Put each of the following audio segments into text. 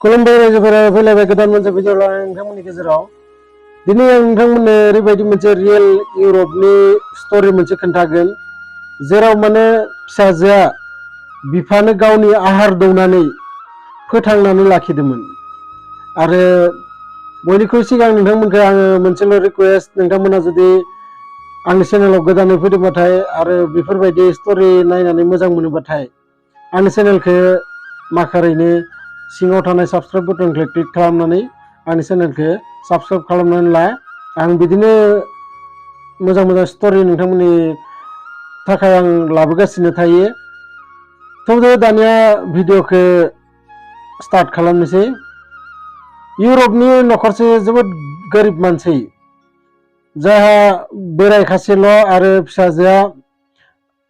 खुलुमबाय रायजोफोरा फैलायबाय गोदान मोनसे भिडिअ लानानै नोंथांमोननि गेजेराव दिनै आं नोंथांमोननो ओरैबायदि मोनसे रियेल इउरपनि स्टोरी मोनसे खोन्थागोन जेराव माने फिसाजोआ बिफानो गावनि आहार दौनानै फोथांनानै लाखिदोंमोन आरो बयनिख्रुइ सिगां नोंथांमोनखौ आङो मोनसेल' रिक्वेस्ट नोंथांमोना जुदि आंनि चेनेलाव गोदानै फैदोंबाथाय आरो बेफोरबायदि स्टोरी नायनानै मोजां मोनोबाथाय आंनि चेनेलखौ माखारैनो सिङाव थानाय साबस्क्राइब बटनखौ क्लिक खालामनानै आंनि चेनेलखौ साबस्क्राइब खालामनानै ला आं बिदिनो मोजां मोजां स्टोरी नोंथांमोननि थाखाय आं लाबोगासिनो थायो थ' दानिया भिडिअखौ स्टार्ट खालामनोसै इउरपनि नखरसे जोबोद गोरिब मानसि जायहा बोराय खासेल' आरो फिसाजोआ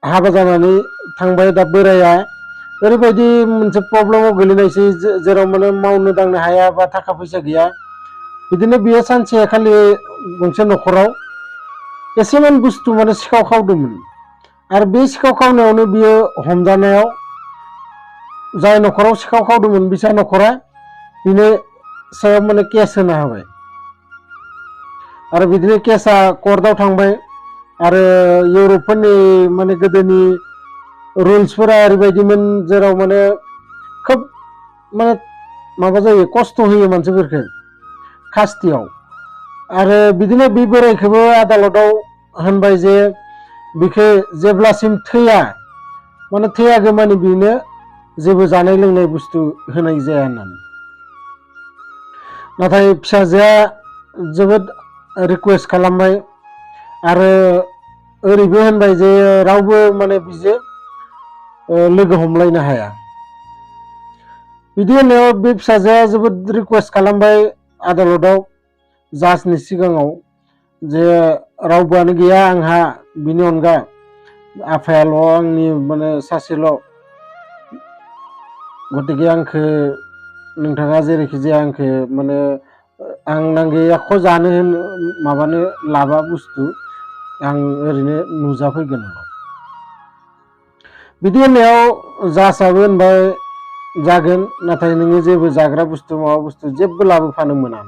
हाबा जानानै थांबाय दा बोराया ओरैबायदि मोनसे प्रब्लेमाव गोलैनायसै जेराव माने मावनो दांनो हाया बा थाखा फैसा गैया बिदिनो बियो सानसे खालि गंसे नखराव एसेमान बुस्थु माने सिखाव खावदोंमोन आरो बे सिखाव खावनायावनो बियो हमजानायाव जाय नखराव सिखाव खावदोंमोन बिसा नखरा बिनो सायाव माने केस होना होबाय आरो बिदिनो केसा कर्टआव थांबाय आरो इउरपफोरनि माने गोदोनि रुल्सफोरा ओरैबायदिमोन जेराव माने खोब माने माबा जायो खस्थ' होयो मानसिफोरखौ खास्तियाव आरो बिदिनो बे बोरायखौबो आदालताव होनबाय जे बिखौ जेब्लासिम थैया माने थैयागौमानि बिनो जेबो जानाय लोंनाय बुस्थु होनाय जाया होननानै नाथाय फिसाजोआ जोबोद रिक्वेस्ट खालामबाय आरो ओरैबो होनबाय जे रावबो माने बिजों लोगो हमलायनो हाया बिदि होननायाव बे फिसाजोआ जोबोद रिक्वेस्ट खालामबाय आदालताव जाजनि सिगाङाव जे रावबोआनो गैया आंहा बिनि अनगा आफायाल' आंनि माने सासेल' गतिके आंखौ नोंथाङा जेरैखि जाया आंखौ माने आं नांगौ एख' जानो माबानो लाबा बुस्थु आं ओरैनो नुजाफैगोन बिदि होननायाव जासाबो होनबाय जागोन नाथाय नोङो जेबो जाग्रा बुस्थु माबा बुस्थु जेबो लाबोफानो मोना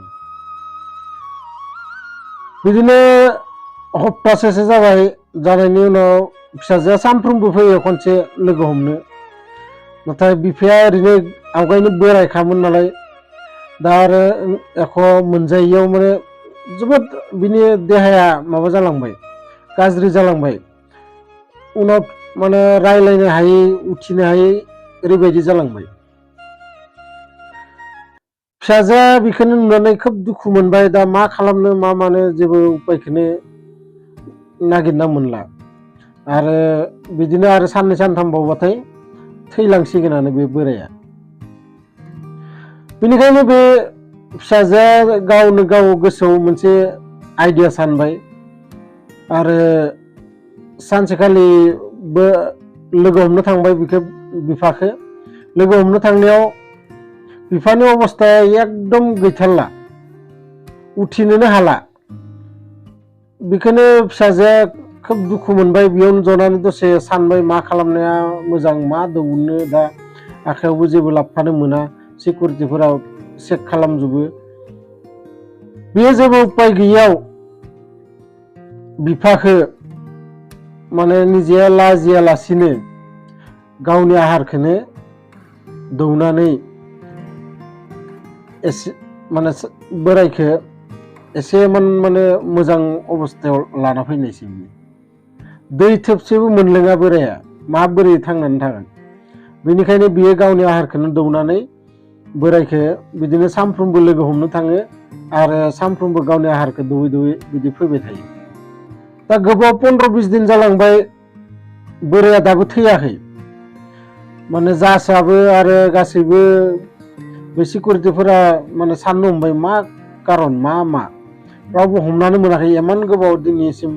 बिदिनो हप्तासेसो जाबाय जानायनि उनाव फिसाजोआ सानफ्रोमबो फैयो खनसे लोगो हमनो नाथाय बिफाया ओरैनो आवगायनो बोरायखामोन नालाय दा आरो एख' मोनजायैयाव माने जोबोद बिनि देहाया माबा जालांबाय गाज्रि जालांबाय उनाव माने रायलायनो हायै उथिनो हायै ओरैबायदि जालांबाय फिसाजोआ बेखौनो नुनानै खोब दुखु मोनबाय दा मा खालामनो मा मानो जेबो उपायखौनो नागिरना मोनला आरो बिदिनो आरो साननै सानथाम बावबाथाय थैलांसिगोनानो बे बोराया बेनिखायनो बे फिसाजोआ गावनो गाव गोसोआव मोनसे आइडिया सानबाय आरो सानसेखालिबो लोगो हमनो थांबाय बिखौ बिफाखौ लोगो हमनो थांनायाव बिफानि अबस्थाया एकदम गैथारला उथिनोनो हाला बेखौनो फिसाजोआ खोब दुखु मोनबाय बेयावनो जनानै दसे सानबाय मा खालामनाया मोजां मा दौनो दा आखायावबो जेबो लाबोफानो मोना सिकिउरिटिफोरा चेक खालामजोबो बेयो जेबो उपाय गैयैयाव बिफाखौ माने निजे लाजियालासिनो गावनि आहारखौनो दौनानै एसे माने बोरायखौ एसेमान माने मोजां अबस्थायाव लाना फैनायसै दै थोबसेबो मोनलोङा बोराया माबोरै थांनानै थागोन बेनिखायनो बियो गावनि आहारखौनो दौनानै बोरायखौ बिदिनो सानफ्रोमबो लोगो हमनो थाङो आरो सानफ्रोमबो गावनि आहारखौ दौयै दौयै बिदि फैबाय थायो दा गोबाव 15-20 दिन जालांबाय बोराया दाबो थैयाखै माने जासाबो आरो गासैबो बे सिकिउरिटिफोरा माने साननो हमबाय मा कारन मा रावबो हमनानै मोनाखै इमान गोबाव दिनैसिम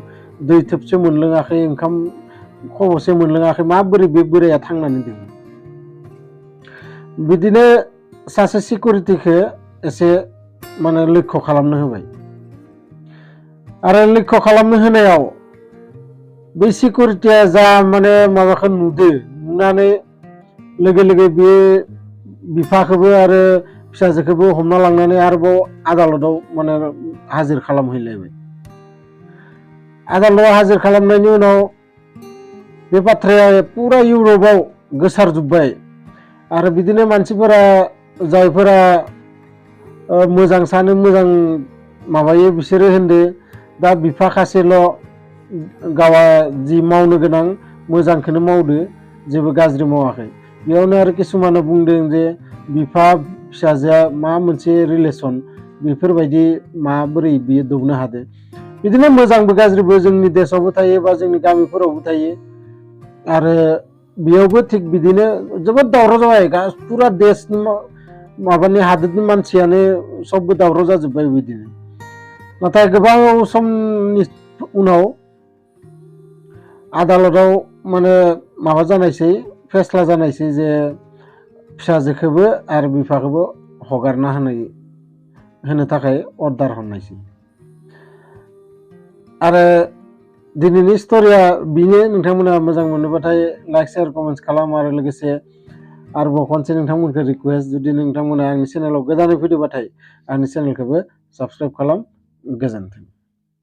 दै थोबसे मोनलोङाखै ओंखाम खबसे मोनलोङाखै माबोरै बे बोराया थांनानै दङ बिदिनो सासे सिकिउरिटिखौ एसे माने लक्ष्य खालामनो होबाय आरो लक्ष्य खालामनो होनायाव बे सिकिउरिटिया जा माने माबाखौ नुदो नुनानै लोगो लोगो बे बिफाखौबो आरो फिसाजोखौबो हमना लांनानै आरोबाव आदालताव माने हाजिर खालामहैलायबाय। आदालताव हाजिर खालामनायनि उनाव बे बाथ्राया पुरा इउरपआव गोसारजोब्बाय आरो बिदिनो मानसिफोरा जायफोरा मोजां सानो मोजां माबायो बिसोरो होनदो दा बिफा खासेल' गावा जि मावनो गोनां मोजांखौनो मावदो जेबो गाज्रि मावाखै। बेयावनो आरो किसुमाना बुंदों जे बिफा फिसाजोआ मा मोनसे रिलेसन बेफोरबायदि माबोरै बियो दौनो हादो। बिदिनो मोजांबो गाज्रिबो जोंनि देशआवबो थायो बा जोंनि गामिफोरावबो थायो आरो बेयावबो थिग बिदिनो जोबोद दावराव जाबाय पुरा देशनि माबानि हादोरनि मानसियानो सबबो दावराव जाजोब्बाय बिदिनो। नाथाय गोबां समनि उनाव आदालताव माने माबा जानायसै फेस्ला जानायसै जे फिसाजोखौबो आरो बिफाखौबो हगारना होनो थाखाय अर्डार हरनायसै। आरो दिनैनि स्ट'रिया बेनो। नोंथांमोना मोजां मोनोबाथाय लाइक शेयार कमेन्ट्स खालाम आरो लोगोसे आरोबाव खनसे नोंथांमोनखौ रिक्वेस्ट जुदि नोंथांमोना आंनि चेनेलाव गोदानै फैदोंबाथाय आंनि चेनेलखौबो साबस्क्राइब खालाम। गोजोन्थों।